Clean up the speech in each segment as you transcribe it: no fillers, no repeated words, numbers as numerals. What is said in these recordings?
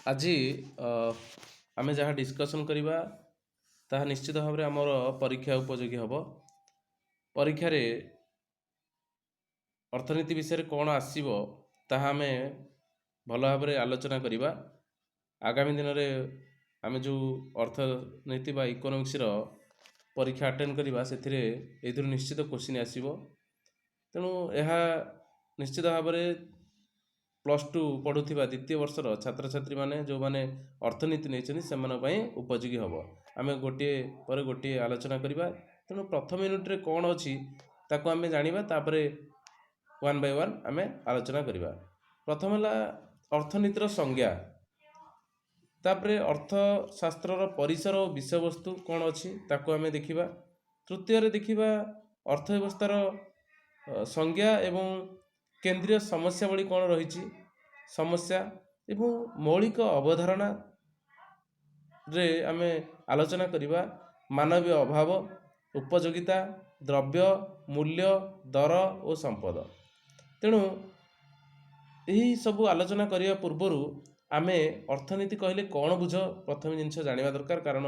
ଆଜି ଆମେ ଯାହା ଡିସ୍କସନ୍ କରିବା, ତାହା ନିଶ୍ଚିତ ଭାବରେ ଆମର ପରୀକ୍ଷା ଉପଯୋଗୀ ହେବ। ପରୀକ୍ଷାରେ ଅର୍ଥନୀତି ବିଷୟରେ କ'ଣ ଆସିବ, ତାହା ଆମେ ଭଲ ଭାବରେ ଆଲୋଚନା କରିବା। ଆଗାମୀ ଦିନରେ ଆମେ ଯେଉଁ ଅର୍ଥନୀତି ବା ଇକୋନୋମିକ୍ସର ପରୀକ୍ଷା ଆଟେଣ୍ଡ କରିବା, ସେଥିରେ ଏଇଥିରୁ ନିଶ୍ଚିତ କୋଶ୍ଚିନ୍ ଆସିବ। ତେଣୁ ଏହା ନିଶ୍ଚିତ ଭାବରେ +2 ପଢ଼ୁଥିବା ଦ୍ୱିତୀୟ ବର୍ଷର ଛାତ୍ରଛାତ୍ରୀମାନେ, ଯେଉଁମାନେ ଅର୍ଥନୀତି ନେଇଛନ୍ତି, ସେମାନଙ୍କ ପାଇଁ ଉପଯୋଗୀ ହେବ। ଆମେ ଗୋଟିଏ ପରେ ଗୋଟିଏ ଆଲୋଚନା କରିବା। ତେଣୁ ପ୍ରଥମ ୟୁନିଟ୍ରେ କ'ଣ ଅଛି, ତାକୁ ଆମେ ଜାଣିବା। ତାପରେ ୱାନ୍ ବାଇ ୱାନ୍ ଆମେ ଆଲୋଚନା କରିବା। ପ୍ରଥମ ହେଲା ଅର୍ଥନୀତିର ସଂଜ୍ଞା। ତାପରେ ଅର୍ଥଶାସ୍ତ୍ରର ପରିସର ଓ ବିଷୟବସ୍ତୁ କ'ଣ ଅଛି, ତାକୁ ଆମେ ଦେଖିବା। ତୃତୀୟରେ ଦେଖିବା ଅର୍ଥ ବ୍ୟବସ୍ଥାର ସଂଜ୍ଞା ଏବଂ କେନ୍ଦ୍ରୀୟ ସମସ୍ୟାବଳୀ କ'ଣ ରହିଛି, ସମସ୍ୟା ଏବଂ ମୌଳିକ ଅବଧାରଣାରେ ଆମେ ଆଲୋଚନା କରିବା ମାନବୀୟ ଅଭାବ, ଉପଯୋଗିତା, ଦ୍ରବ୍ୟ, ମୂଲ୍ୟ, ଦର ଓ ସମ୍ପଦ। ତେଣୁ ଏହି ସବୁ ଆଲୋଚନା କରିବା ପୂର୍ବରୁ ଆମେ ଅର୍ଥନୀତି କହିଲେ କ'ଣ ବୁଝ, ପ୍ରଥମେ ଜିନିଷ ଜାଣିବା ଦରକାର। କାରଣ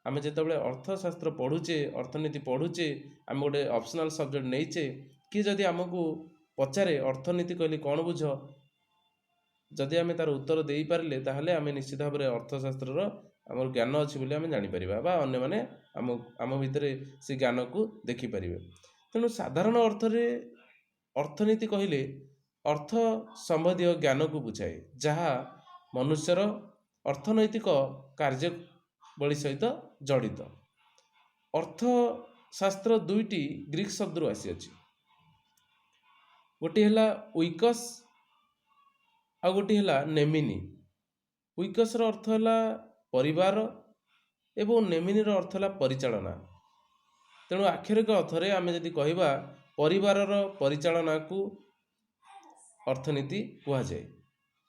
ଆମେ ଯେତେବେଳେ ଅର୍ଥଶାସ୍ତ୍ର ପଢ଼ୁଛେ, ଅର୍ଥନୀତି ପଢ଼ୁଛେ, ଆମେ ଗୋଟେ ଅପସନାଲ୍ ସବଜେକ୍ଟ ନେଇଛେ, କି ଯଦି ଆମକୁ ପଚାରେ ଅର୍ଥନୀତି କହିଲେ କ'ଣ ବୁଝ, ଯଦି ଆମେ ତାର ଉତ୍ତର ଦେଇପାରିଲେ, ତାହେଲେ ଆମେ ନିଶ୍ଚିତ ଭାବରେ ଅର୍ଥଶାସ୍ତ୍ରର ଆମର ଜ୍ଞାନ ଅଛି ବୋଲି ଆମେ ଜାଣିପାରିବା ବା ଅନ୍ୟମାନେ ଆମ ଭିତରେ ସେ ଜ୍ଞାନକୁ ଦେଖିପାରିବେ। ତେଣୁ ସାଧାରଣ ଅର୍ଥରେ ଅର୍ଥନୀତି କହିଲେ ଅର୍ଥ ସମ୍ବନ୍ଧୀୟ ଜ୍ଞାନକୁ ବୁଝାଏ, ଯାହା ମନୁଷ୍ୟର ଅର୍ଥନୈତିକ କାର୍ଯ୍ୟାବଳୀ ସହିତ ଜଡ଼ିତ। ଅର୍ଥଶାସ୍ତ୍ର ଦୁଇଟି ଗ୍ରୀକ୍ ଶବ୍ଦରୁ ଆସିଅଛି। ଗୋଟିଏ ହେଲା ୱିକସ୍, ଆଉ ଗୋଟିଏ ହେଲା ନେମିନି। ୱିକସ୍ର ଅର୍ଥ ହେଲା ପରିବାର ଏବଂ ନେମିନିର ଅର୍ଥ ହେଲା ପରିଚାଳନା। ତେଣୁ ଆକ୍ଷରିକ ଅର୍ଥରେ ଆମେ ଯଦି କହିବା, ପରିବାରର ପରିଚାଳନାକୁ ଅର୍ଥନୀତି କୁହାଯାଏ।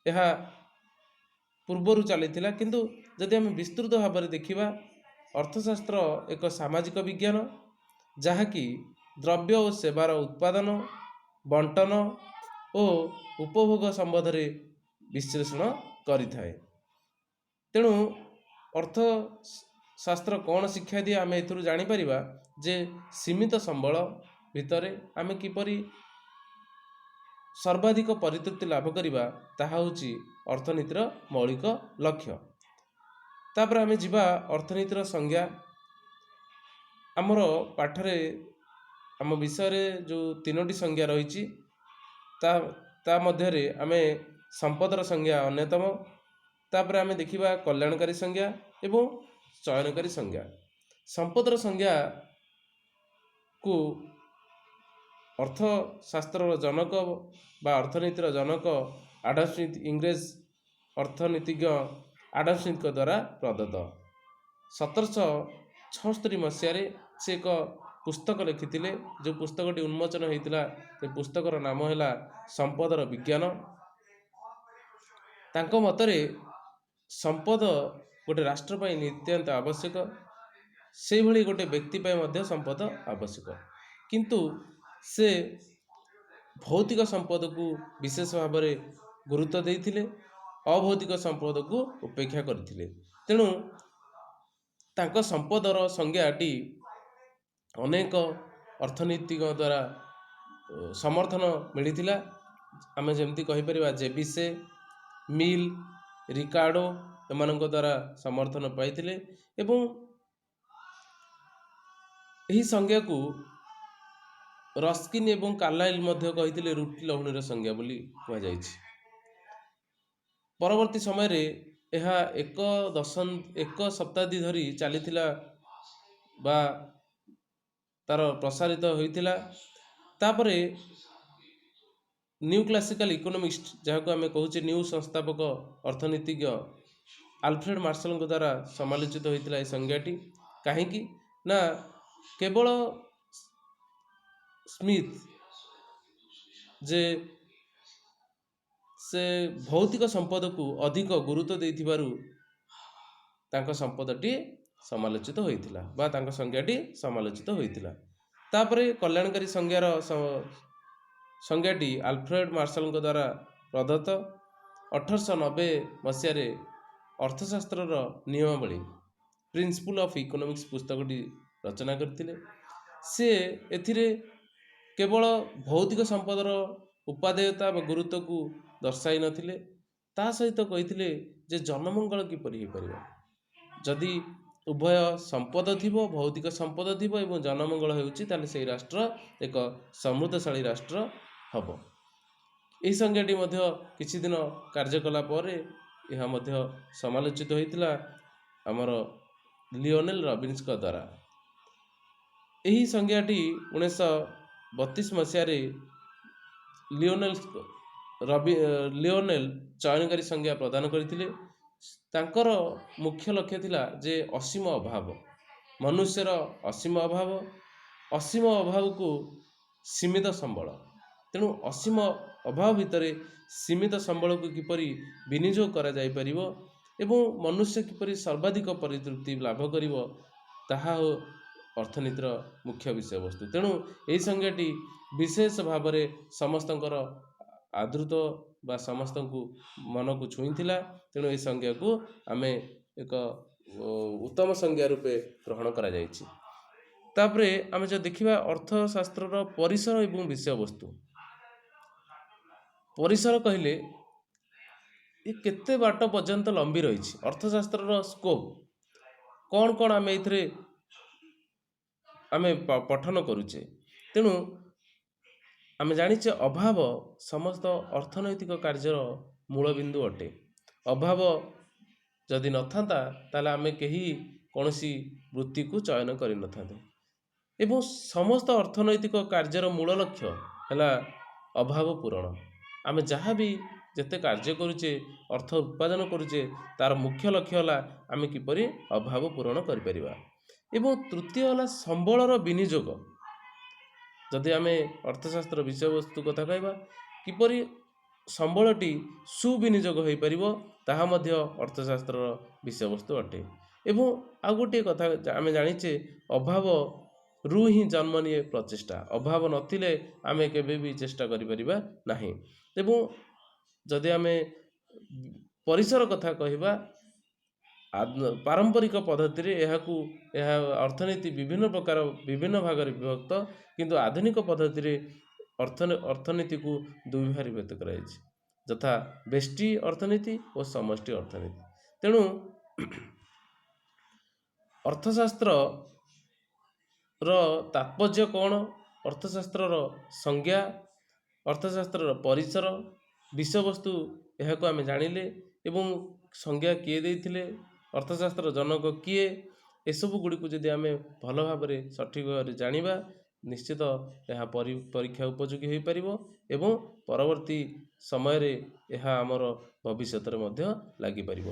ଏହା ପୂର୍ବରୁ ଚାଲିଥିଲା। କିନ୍ତୁ ଯଦି ଆମେ ବିସ୍ତୃତ ଭାବରେ ଦେଖିବା, ଅର୍ଥଶାସ୍ତ୍ର ଏକ ସାମାଜିକ ବିଜ୍ଞାନ, ଯାହାକି ଦ୍ରବ୍ୟ ଓ ସେବାର ଉତ୍ପାଦନ, ବଣ୍ଟନ ଓ ଉପଭୋଗ ସମ୍ବନ୍ଧରେ ବିଶ୍ଳେଷଣ କରିଥାଏ। ତେଣୁ ଅର୍ଥଶାସ୍ତ୍ର କ'ଣ ଶିକ୍ଷା ଦିଏ, ଆମେ ଏଥିରୁ ଜାଣିପାରିବା ଯେ ସୀମିତ ସମ୍ବଳ ଭିତରେ ଆମେ କିପରି ସର୍ବାଧିକ ପରିତୃପ୍ତି ଲାଭ କରିବା, ତାହା ହେଉଛି ଅର୍ଥନୀତିର ମୌଳିକ ଲକ୍ଷ୍ୟ। ତାପରେ ଆମେ ଯିବା ଅର୍ଥନୀତିର ସଂଜ୍ଞା। ଆମର ପାଠରେ, ଆମ ବିଷୟରେ ଯେଉଁ ତିନୋଟି ସଂଜ୍ଞା ରହିଛି, ତା ମଧ୍ୟରେ ଆମେ ସମ୍ପଦର ସଂଜ୍ଞା ଅନ୍ୟତମ। ତାପରେ ଆମେ ଦେଖିବା କଲ୍ୟାଣକାରୀ ସଂଜ୍ଞା ଏବଂ ଚୟନକାରୀ ସଂଜ୍ଞା। ସମ୍ପଦର ସଂଜ୍ଞାକୁ ଅର୍ଥଶାସ୍ତ୍ରର ଜନକ ବା ଅର୍ଥନୀତିର ଜନକ ଆଡମ ସ୍ମିଥ୍, ଇଂରେଜ ଅର୍ଥନୀତିଜ୍ଞ ଆଡମ ସ୍ମିଥଙ୍କ ଦ୍ୱାରା ପ୍ରଦତ୍ତ। 1776 ମସିହାରେ ସେ ଏକ ପୁସ୍ତକ ଲେଖିଥିଲେ। ଯେଉଁ ପୁସ୍ତକଟି ଉନ୍ମୋଚନ ହୋଇଥିଲା, ସେ ପୁସ୍ତକର ନାମ ହେଲା ସମ୍ପଦର ବିଜ୍ଞାନ। ତାଙ୍କ ମତରେ ସମ୍ପଦ ଗୋଟେ ରାଷ୍ଟ୍ର ପାଇଁ ନିତ୍ୟାନ୍ତ ଆବଶ୍ୟକ। ସେଇଭଳି ଗୋଟେ ବ୍ୟକ୍ତି ପାଇଁ ମଧ୍ୟ ସମ୍ପଦ ଆବଶ୍ୟକ। କିନ୍ତୁ ସେ ଭୌତିକ ସମ୍ପଦକୁ ବିଶେଷ ଭାବରେ ଗୁରୁତ୍ୱ ଦେଇଥିଲେ, ଅଭୌତିକ ସମ୍ପଦକୁ ଉପେକ୍ଷା କରିଥିଲେ। ତେଣୁ ତାଙ୍କ ସମ୍ପଦର ସଂଜ୍ଞାଟି ଅନେକ ଅର୍ଥନୀତିଙ୍କ ଦ୍ୱାରା ସମର୍ଥନ ମିଳିଥିଲା। ଆମେ ଯେମିତି କହିପାରିବା, ଜେବିସେ, ମିଲ୍, ରିକାର୍ଡ଼ୋ ଏମାନଙ୍କ ଦ୍ୱାରା ସମର୍ଥନ ପାଇଥିଲେ ଏବଂ ଏହି ସଂଜ୍ଞାକୁ ରସ୍କିନ୍ ଏବଂ କାର୍ଲାଇଲ ମଧ୍ୟ କହିଥିଲେ, ରୁଟି ଲହୁଣୀର ସଂଜ୍ଞା ବୋଲି କୁହାଯାଇଛି। ପରବର୍ତ୍ତୀ ସମୟରେ ଏହା ଏକ ଶତାବ୍ଦୀ ଧରି ଚାଲିଥିଲା ବା ତାର ପ୍ରସାରିତ ହୋଇଥିଲା। ତାପରେ ନ୍ୟୁ କ୍ଲାସିକାଲ ଇକୋନୋମିଷ୍ଟ, ଯାହାକୁ ଆମେ କହୁଛେ ନ୍ୟୁ ସଂସ୍ଥାପକ ଅର୍ଥନୀତିଜ୍ଞ ଆଲଫ୍ରେଡ ମାର୍ଶଲଙ୍କ ଦ୍ୱାରା ସମାଲୋଚିତ ହୋଇଥିଲା ଏ ସଂଜ୍ଞାଟି। କାହିଁକି ନା କେବଳ ସ୍ମିଥ୍ ଯେ ସେ ଭୌତିକ ସମ୍ପଦକୁ ଅଧିକ ଗୁରୁତ୍ୱ ଦେଇଥିବାରୁ ତାଙ୍କ ସମ୍ପଦଟି ସମାଲୋଚିତ ହୋଇଥିଲା ବା ତାଙ୍କ ସଂଜ୍ଞାଟି ସମାଲୋଚିତ ହୋଇଥିଲା। ତାପରେ କଲ୍ୟାଣକାରୀ ସଂଜ୍ଞାର ସଂଜ୍ଞାଟି ଆଲଫ୍ରେଡ ମାର୍ଶଲଙ୍କ ଦ୍ୱାରା ପ୍ରଦତ୍ତ। 1890 ମସିହାରେ ଅର୍ଥଶାସ୍ତ୍ରର ନିୟମାବଳୀ, ପ୍ରିନ୍ସିପୁଲ୍ ଅଫ୍ ଇକୋନୋମିକ୍ସ ପୁସ୍ତକଟି ରଚନା କରିଥିଲେ। ସେ ଏଥିରେ କେବଳ ଭୌତିକ ସମ୍ପଦର ଉପାଦେୟତା ବା ଗୁରୁତ୍ୱକୁ ଦର୍ଶାଇ ନଥିଲେ, ତା ସହିତ କହିଥିଲେ ଯେ ଜନମଙ୍ଗଳ କିପରି ହେଇପାରିବ। ଯଦି ଉଭୟ ସମ୍ପଦ ଥିବ, ଭୌତିକ ସମ୍ପଦ ଥିବ ଏବଂ ଜନମଙ୍ଗଳ ହେଉଛି, ତାହେଲେ ସେଇ ରାଷ୍ଟ୍ର ଏକ ସମୃଦ୍ଧଶାଳୀ ରାଷ୍ଟ୍ର ହେବ। ଏହି ସଂଜ୍ଞାଟି ମଧ୍ୟ କିଛି ଦିନ କାର୍ଯ୍ୟ କଲା ପରେ ଏହା ମଧ୍ୟ ସମାଲୋଚିତ ହୋଇଥିଲା ଆମର ଲିଓନେଲ ରବିନ୍ସଙ୍କ ଦ୍ୱାରା। ଏହି ସଂଜ୍ଞାଟି 1932 ମସିହାରେ ଲିଓନେଲ ଚୟନକାରୀ ସଂଜ୍ଞା ପ୍ରଦାନ କରିଥିଲେ। ତାଙ୍କର ମୁଖ୍ୟ ଲକ୍ଷ୍ୟ ଥିଲା ଯେ ଅସୀମ ଅଭାବ, ମନୁଷ୍ୟର ଅସୀମ ଅଭାବ, ଅସୀମ ଅଭାବକୁ ସୀମିତ ସମ୍ବଳ। ତେଣୁ ଅସୀମ ଅଭାବ ଭିତରେ ସୀମିତ ସମ୍ବଳକୁ କିପରି ବିନିଯୋଗ କରାଯାଇପାରିବ ଏବଂ ମନୁଷ୍ୟ କିପରି ସର୍ବାଧିକ ପରିତୃପ୍ତି ଲାଭ କରିବ, ତାହା ଅର୍ଥନୀତିର ମୁଖ୍ୟ ବିଷୟବସ୍ତୁ। ତେଣୁ ଏହି ସଂଜ୍ଞାଟି ବିଶେଷ ଭାବରେ ସମସ୍ତଙ୍କର ଆଦୃତ ବା ସମସ୍ତଙ୍କୁ ମନକୁ ଛୁଇଁଥିଲା। ତେଣୁ ଏହି ସଂଜ୍ଞାକୁ ଆମେ ଏକ ଉତ୍ତମ ସଂଜ୍ଞା ରୂପେ ଗ୍ରହଣ କରାଯାଇଛି। ତାପରେ ଆମେ ଯଦି ଦେଖିବା ଅର୍ଥଶାସ୍ତ୍ରର ପରିସର ଏବଂ ବିଷୟବସ୍ତୁ। ପରିସର କହିଲେ ଏ କେତେ ବାଟ ପର୍ଯ୍ୟନ୍ତ ଲମ୍ବି ରହିଛି, ଅର୍ଥଶାସ୍ତ୍ରର ସ୍କୋପ୍ କ'ଣ କ'ଣ ଆମେ ଏଥିରେ ଆମେ ପଠନ କରୁଛେ। ତେଣୁ ଆମେ ଜାଣିଛେ, ଅଭାବ ସମସ୍ତ ଅର୍ଥନୈତିକ କାର୍ଯ୍ୟର ମୂଳ ବିନ୍ଦୁ ଅଟେ। ଅଭାବ ଯଦି ନଥାନ୍ତା, ତାହେଲେ ଆମେ କେହି କୌଣସି ବୃତ୍ତିକୁ ଚୟନ କରିନଥାନ୍ତେ ଏବଂ ସମସ୍ତ ଅର୍ଥନୈତିକ କାର୍ଯ୍ୟର ମୂଳ ଲକ୍ଷ୍ୟ ହେଲା ଅଭାବ ପୂରଣ। ଆମେ ଯାହା ବି ଯେତେ କାର୍ଯ୍ୟ କରୁଛେ, ଅର୍ଥ ଉତ୍ପାଦନ କରୁଛେ, ତାର ମୁଖ୍ୟ ଲକ୍ଷ୍ୟ ହେଲା ଆମେ କିପରି ଅଭାବ ପୂରଣ କରିପାରିବା। ଏବଂ ତୃତୀୟ ହେଲା ସମ୍ବଳର ବିନିଯୋଗ। ଯଦି ଆମେ ଅର୍ଥଶାସ୍ତ୍ର ବିଷୟବସ୍ତୁ କଥା କହିବା, କିପରି ସମ୍ବଳଟି ସୁବିନିଯୋଗ ହୋଇପାରିବ, ତାହା ମଧ୍ୟ ଅର୍ଥଶାସ୍ତ୍ରର ବିଷୟବସ୍ତୁ ଅଟେ। ଏବଂ ଆଉ ଗୋଟିଏ କଥା ଆମେ ଜାଣିଛେ, ଅଭାବରୁ ହିଁ ଜନ୍ମ ନିଏ ପ୍ରଚେଷ୍ଟା। ଅଭାବ ନଥିଲେ ଆମେ କେବେ ବି ଚେଷ୍ଟା କରିପାରିବା ନାହିଁ। ଏବଂ ଯଦି ଆମେ ପରିସର କଥା କହିବା, ପାରମ୍ପରିକ ପଦ୍ଧତିରେ ଏହା ଅର୍ଥନୀତି ବିଭିନ୍ନ ପ୍ରକାର, ବିଭିନ୍ନ ଭାଗରେ ବିଭକ୍ତ। କିନ୍ତୁ ଆଧୁନିକ ପଦ୍ଧତିରେ ଅର୍ଥନୀତିକୁ ଦୁଇ ଭାଗରେ ବିଭକ୍ତ କରାଯାଇଛି, ଯଥା ବ୍ୟଷ୍ଟି ଅର୍ଥନୀତି ଓ ସମଷ୍ଟି ଅର୍ଥନୀତି। ତେଣୁ ଅର୍ଥଶାସ୍ତ୍ରର ତାତ୍ପର୍ଯ୍ୟ କ'ଣ, ଅର୍ଥଶାସ୍ତ୍ରର ସଂଜ୍ଞା, ଅର୍ଥଶାସ୍ତ୍ରର ପରିସର, ବିଷୟବସ୍ତୁ, ଏହାକୁ ଆମେ ଜାଣିଲେ ଏବଂ ସଂଜ୍ଞା କିଏ ଦେଇଥିଲେ, ଅର୍ଥଶାସ୍ତ୍ର ଜନକ କିଏ, ଏସବୁ ଗୁଡ଼ିକୁ ଯଦି ଆମେ ଭଲ ଭାବରେ, ସଠିକ୍ ଭାବରେ ଜାଣିବା, ନିଶ୍ଚିତ ଏହା ପରୀକ୍ଷା ଉପଯୋଗୀ ହୋଇପାରିବ ଏବଂ ପରବର୍ତ୍ତୀ ସମୟରେ ଏହା ଆମର ଭବିଷ୍ୟତରେ ମଧ୍ୟ ଲାଗିପାରିବ।